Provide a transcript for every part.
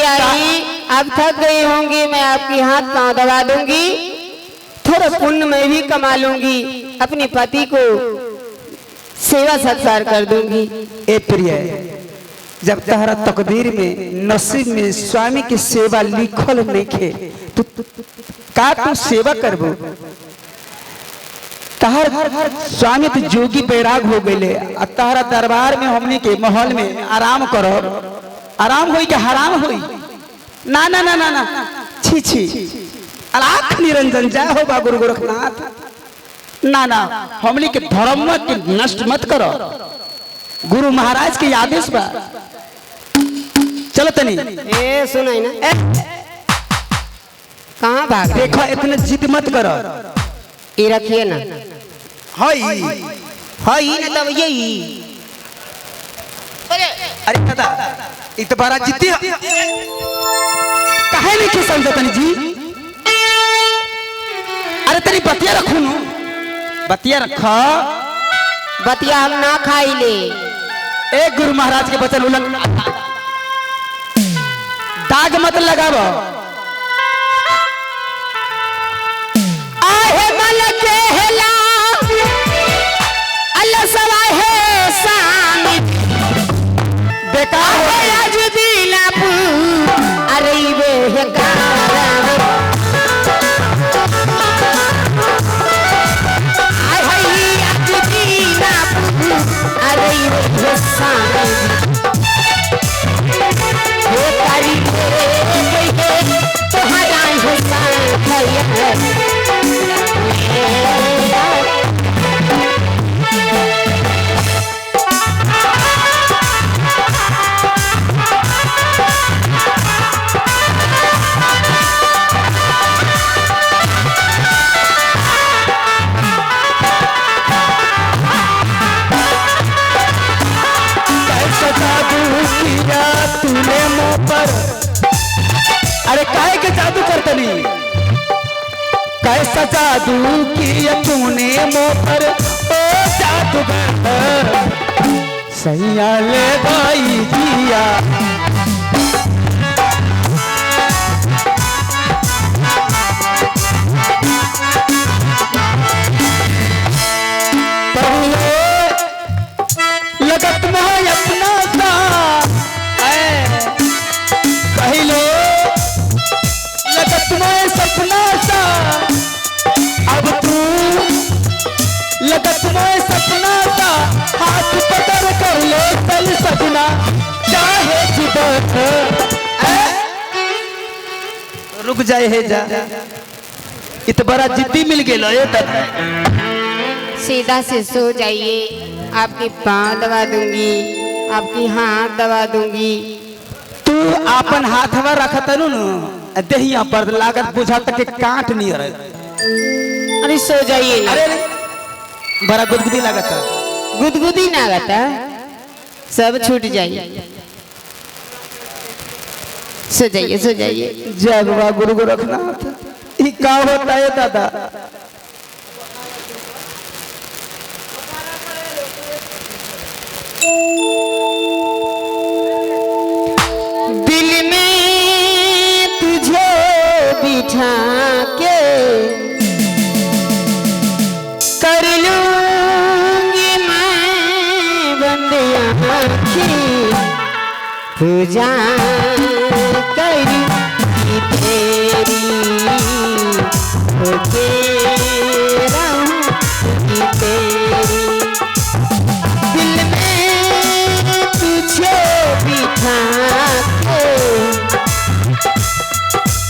आई, आप थक गई होंगी, मैं आपकी हाथ पांव दबा दूंगी, थोड़ा पुण्य मैं भी कमा लूंगी, अपने पति को सेवा सत्कार कर दूंगी। ए प्रिय, जब तहरा तकदीर में नसीब में स्वामी की सेवा लिखल नइखे तो का तू सेवा करबो? तहर स्वामी तो जोगी बैराग हो गए, आ तहरा दरबार में हमनी के महल में आराम करो, आराम होई के हराम होई? ना ना ना ना ना, छी छी, अलाख निरंजन, जय हो बा गुरु गोरखनाथ। ना ना, हमनी के धर्म के नष्ट मत करो, गुरु महाराज के आदेश बा। चलो तनी। ए सुनाई ना, ए कहाँ भाग? देखो इतने जिद मत करो। ये रखिए ना। हई हई ना तब यही। अरे अरे दादा, इ तो बड़ा जिद्दी है। काहे नहीं के समझत तनी जी? अरे तनी बतिया रखू नु, बतिया रख। बतिया हम ना खाई ले। ए गुरु महाराज के वचन उलंग दाग मत लगाव। आहे मन के हेला अल्लाह सवा है सामी, बेकार हो आहे आज दिला पू अरे वे है कार। आहे आज दिला पू अरे वे है सामी, हो तारी रे तुम्हारा है साथया। कैसा जादू किया तूने मुँह पर? अरे काहे के जादू करतनी? कैसा जादू किया तूने मुँह पर, ओ जादूगर सैया ले भाई जिया। पहले लगत में अपना सा, पहले लगत में सपना सा, अब तू लगत में सपना सा, हाथ पकड़ कर ले चल सपना चाहे जिदत। रुक जाए हे जा, इत बड़ा जिद्दी मिल गेलो ए तक। सीधा से सो जाइए, आपकी पाँव दबा दूंगी, आपकी हाथ दबा दूंगी। तू आपन हाथवा रखत नु देहिया पर लागत बुझात के काट नहीं रहे। अरे सो जाइए ना। अरे बड़ा गुदगुदी लागत। गुदगुदी ना लगता, सब छूट जाइए। सो जाइए सो जाइए। जय बाबा गुरु गोरखनाथ। ई का होता है दादा? दिल में तुझे बिठा के कर लूंगी मैं बंद आँखें, पूजा करूंगी तेरी, होके रहूंगी तेरी। दिल में तुझे बिठा के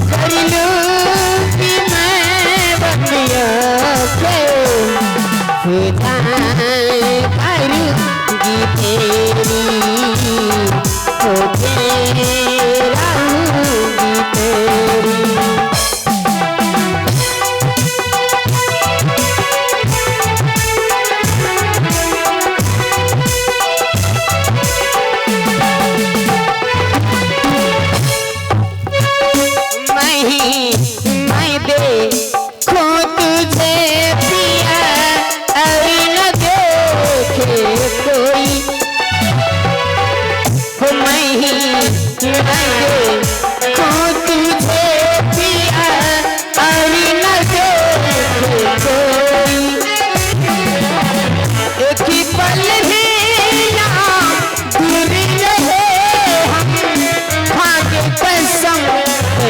कर लूंगी मैं बंद आँखें, पूजा करूंगी तेरी, होके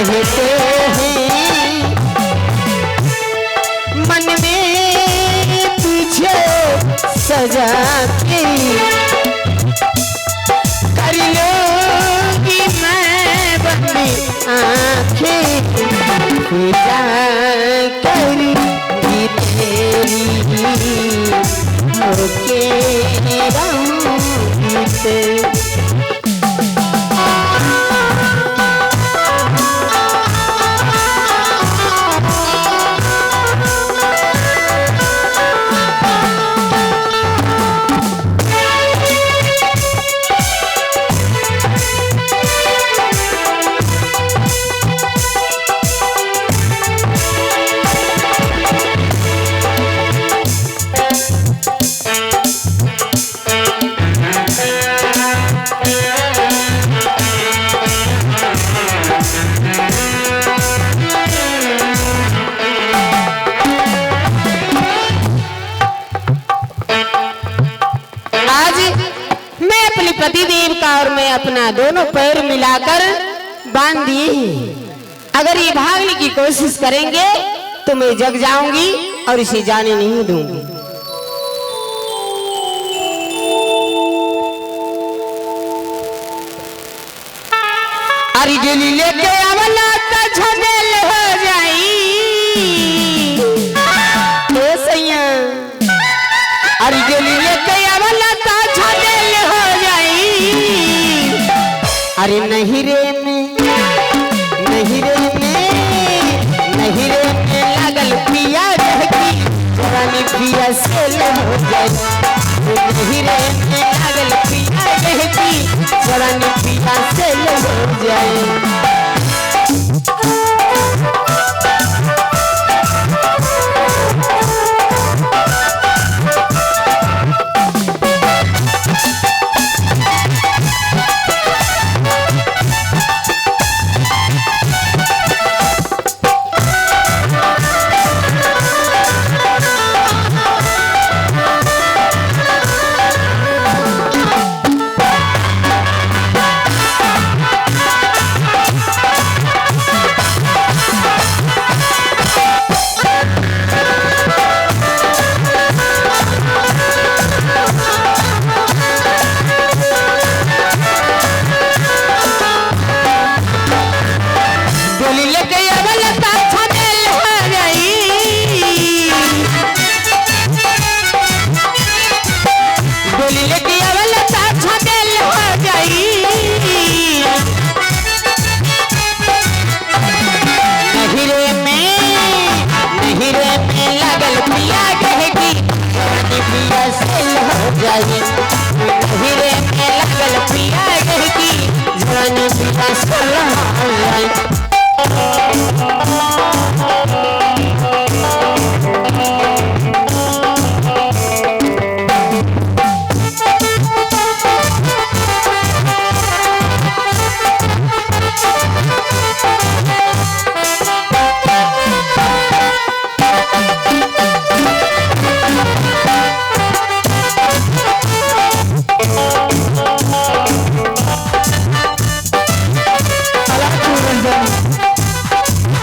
कहते हैं, मन में तुझे सजा के कर लूंगी मैं बंद आँखें, पूजा करूंगी तेरी होके रहूंगी तेरी। आज मैं अपने पतिदेव का और मैं अपना दोनों पैर मिलाकर बांध दिए हैं। अगर ये भागने की कोशिश करेंगे तो मैं जग जाऊंगी और इसे जाने नहीं दूंगी। अरे डोली लेके आवला त झमेल हो जाई ओ सैया, अरे डोली लेके आवला त झमेल हो जाई। अरे नहीं रे में, नहीं रे में, नहीं रे में लागल पिया की जवानी पिया से हो जाई। नहीं रे में लागल पिया की जवानी पिया से हो जाई। डोली लेके आवला त झमेल हो जाई, डोली लेके आवला त झमेल हो जाई। नहीं रे में, नहीं रे में लागल पिया की जवानी पिया से हो जाई। नहीं रे में लागल पिया की जवानी पिया से हो जाई।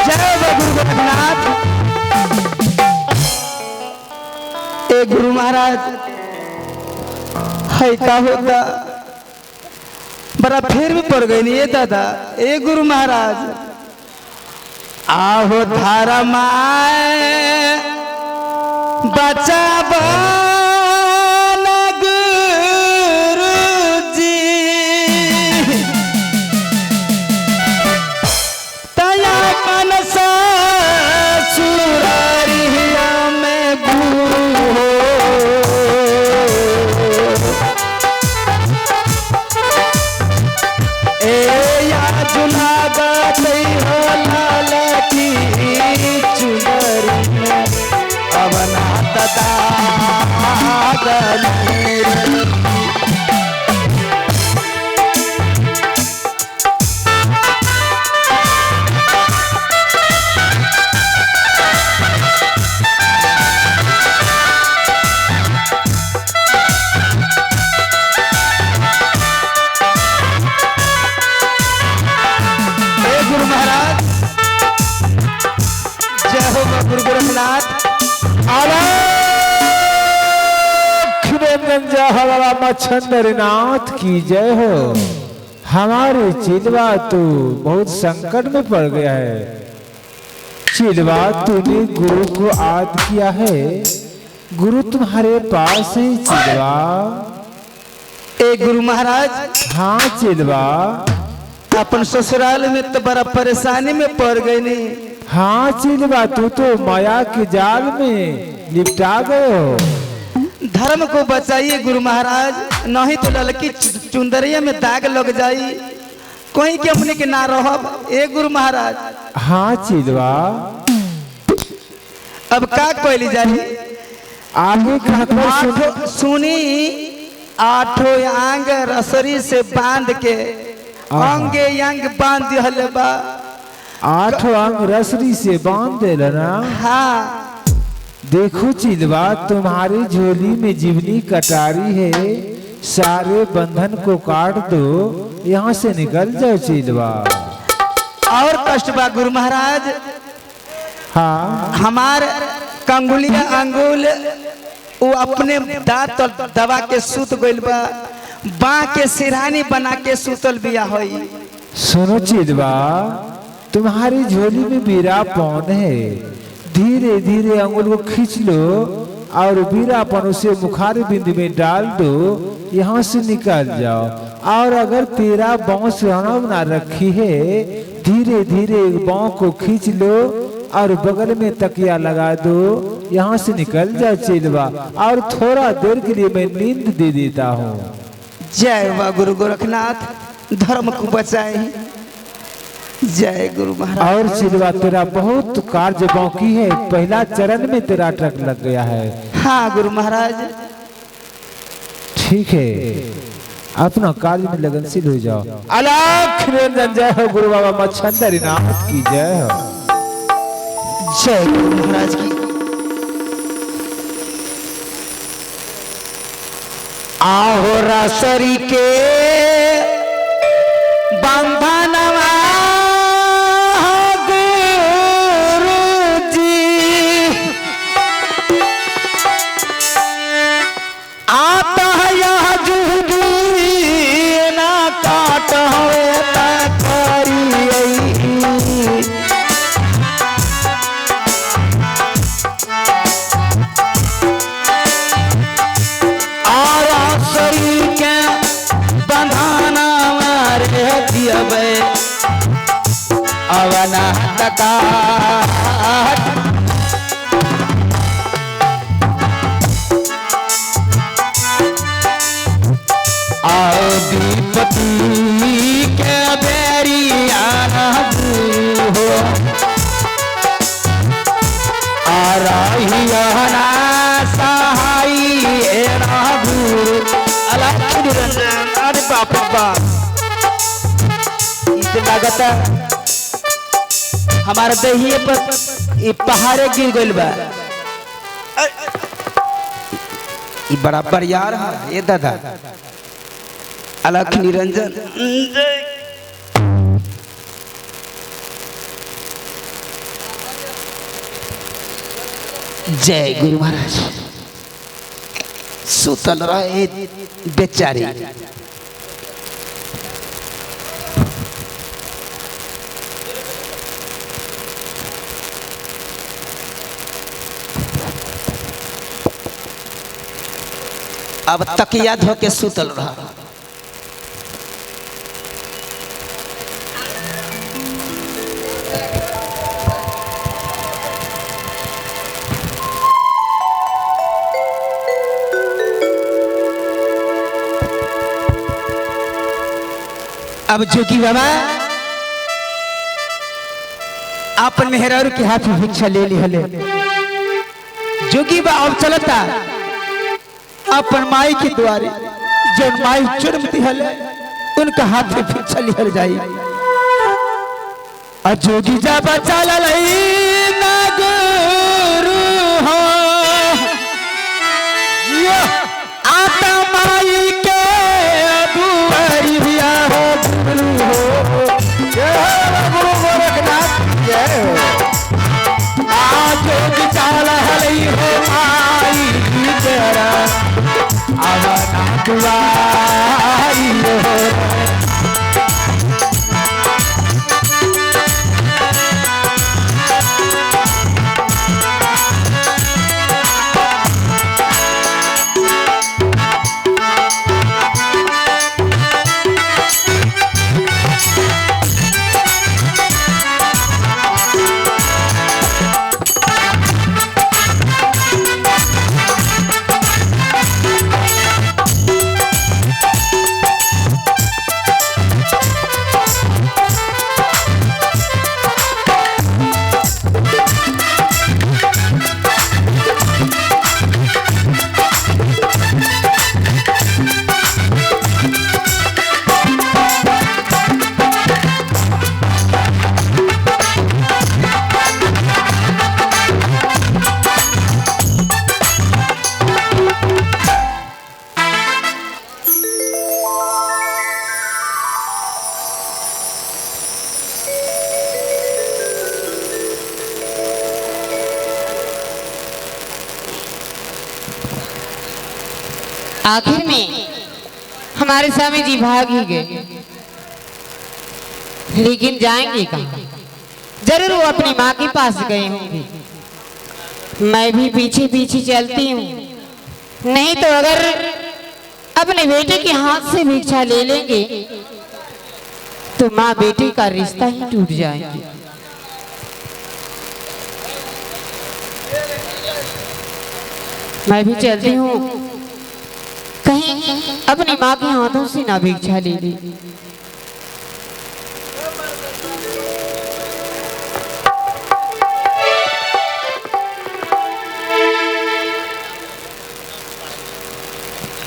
जय गुरु गोरखनाथ। ए गुरु महाराज है का होता बड़ा फेर में पड़ गई नहीं दादा। ए गुरु महाराज आहो धारा माए बचा गुरु जी, तया मनसा सुरारिया में गुरु हो। ए या जुलागत हो लाल की चुनरी में अवना दादा। गुरु गोरखनाथ। मच्छंदरनाथ की जय हो। हमारे चिलवा तू बहुत संकट में पड़ गया है। चिलवा तूने गुरु को याद किया है, गुरु तुम्हारे पास है चिलवा। ए गुरु महाराज। हाँ चिलवा। अपन ससुराल में तो बड़ा परेशानी में पड़ गई नहीं। हाँ चिलवा, तू तो माया के जाल में लिपटा गए हो। धर्म को बचाइए गुरु महाराज, नहीं तो ललकी चुंदरिया में दाग लग जाई, कोई के अपने के ना रहब। ए गुरु महाराज। हाँ चिलवा। अब का कहली जाई आगे का सुनी। आठों अंग रसरी से बांध के अंगे अंग बांध दिहल बा। आठों अंग रसरी से बांध देला ना। हाँ। देखो चिलवा, तुम्हारी झोली में जीवनी कटारी है, सारे बंधन को काट दो, यहाँ से निकल जाओ चिलवा। और कष्ट बा गुरु महाराज। हाँ। हमार कंगुलिया अंगुल वो अपने दांत दबा के सूत गइल बा, बाँ के सिरहानी बना के सूतल बिया होई। सुनो चिलवा, तुम्हारी झोली में बीरापन है, धीरे धीरे अंगुल को खींच लो और बीरापन उसे मुखारी बिंद में डाल दो, यहाँ से निकल जाओ। और अगर तेरा बाँव सिरहाना बना रखी है, धीरे धीरे एक बाँव को खींच लो और बगल में तकिया लगा दो, यहाँ से निकल जाओ चिलवा। और थोड़ा देर के लिए मैं नींद दे देता हूँ। जय बा गुरु गोरखनाथ, धर्म को बचाए। जय गुरु महाराज। और चिलवा, तेरा बहुत कार्य बाकी है, पहला चरण में तेरा ट्रक लग गया है। हाँ गुरु महाराज। ठीक है, अपना कार्य में लगनशील हो जाओ। अलाख निरंजन जय हो गुरु बाबा मच्छंदरनाथ की जय हो। जय गुरु महाराज की। आहो रसरी के बंधनवा गुरु जी, आता यह जुगी ना काट होए विपत्ति के बेरिया हो अरे बाप बाप, लगता हमारे दहिए पर पहाड़े गिर गइल बा। ई बराबर यार है ये दादा अलख निरंजन। जय गुरु महाराज। सुतल रहे बेचारी। अब तकिया धो के सुतल रहा। अब जोगी बाबा अपन मेहरारू के हाथ में भिक्षा ले ली हले। जोगी बाबा अब चलता अपन माई के द्वारे, जो माई जुर्म दिहले उनका हाथ में भिक्षा लिहल जाई। और जोगी जा चला ना गुरु हो आता माई के दुआरिया हो गुरु हो। जय गुरु गोरखनाथ जय हो। आज आवना दुआरी हो। आखिर में हमारे स्वामी जी भाग ही गए, लेकिन जाएंगे कहाँ? जरूर वो अपनी माँ के पास गए होंगे। मैं भी पीछे पीछे चलती हूँ, नहीं तो अगर अपने बेटे के हाथ से भिक्षा ले लेंगे तो माँ बेटे का रिश्ता ही टूट जाएंगे। मैं भी चलती हूँ, कहीं अपनी माँ के हाथों से ना भिक्षा ले ली।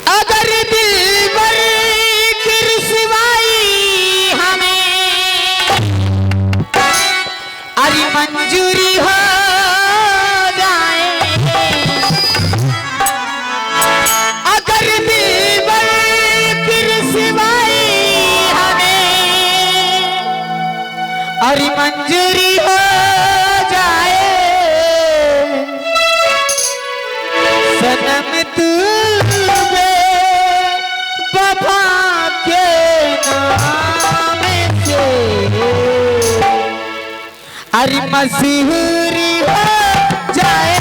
अगर दिलबर की रुसवाई हमें अरे मंजूरी हो जाए, अगर दिलबर की रुसवाई हमें अरे मंजूरी हो जाए, सनम तू वफा के नाम से अरे मशहूरी हो जाए।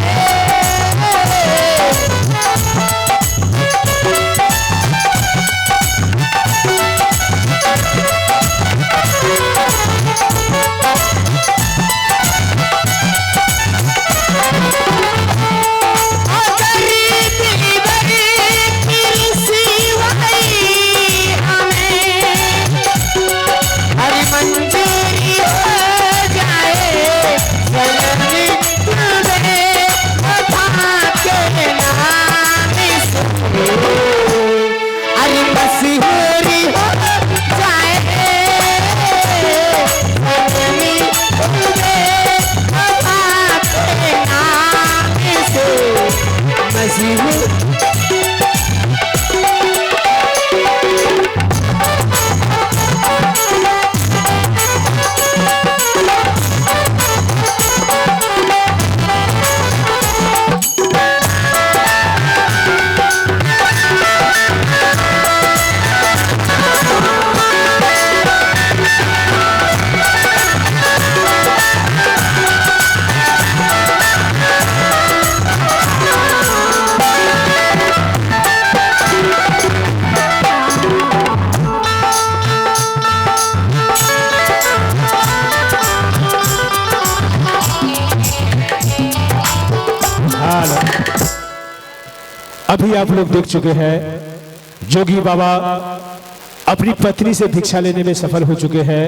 अगर दिलबर की रुसवाई हमें अरे मंजूरी हो जाए, सनम तुझे वफा के नाम से अरे मशहूरी हो जाए, सनम तुझे वफा के नाम से मशहूर। अभी आप लोग देख चुके हैं जोगी बाबा अपनी पत्नी से भिक्षा लेने में सफल हो चुके हैं।